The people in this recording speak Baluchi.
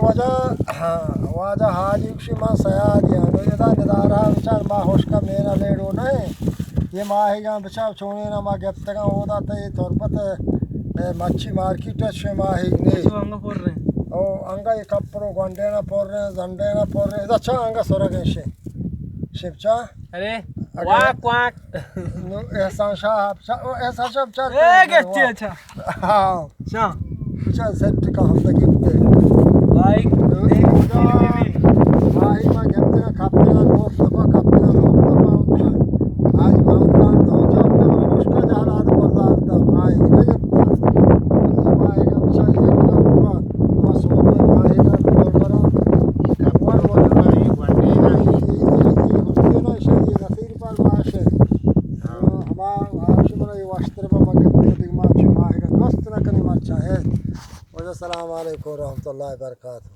واجہ، واجہ حاجی گوشی من صیادی آں۔ نو ادا ندارہ بچار ما ہشکا مینا لیڑو نہ ایں۔ یہ ماہیگاں بچار چونیں ما گپتگاں اودا تئی تربت، اے، مچھی مارکیٹ اچ شے ماہیگ نے۔ تو انگا پر رہے۔ او انگا یہ کپڑو گونڈے نہ پر رہے، زنڈے نہ پر رہے۔ ادا چا انگا سرگ ایں شے۔ شپ چا؟ ارے، اگر واک واک۔ نو احسان شاہ، احسان شاہ بچار اے گچی اچھا۔ ہاں۔ اچھا۔ اچھا، سیٹ کا ہم تک گفتے۔ بھائی، بھائی، ما گپتے نا، کپتے نا، لوگ دبا، کپتے نا، لوگ دبا۔ آج بہت کام تو جب تو اس کا جہاں آدم بردار تھا، بھائی، نہیں جبتا۔ یہ بھائی کا اچھا، یہ بتا، پورا، پورا سو میں بھائی کا گول کرا۔ کپڑا بولا بھائی، ونڈے بھائی۔ یہ، یہ، یہ، یہ، یہ، یہ، یہ، نصیر پر باش ہے۔ ہاں۔ ہما، ہما شمرا یہ واشتر با مگن دیگه ما چه ماهی دوست نکنی مرچا ہے۔ و السلام علیکم و رحمت الله و برکاته۔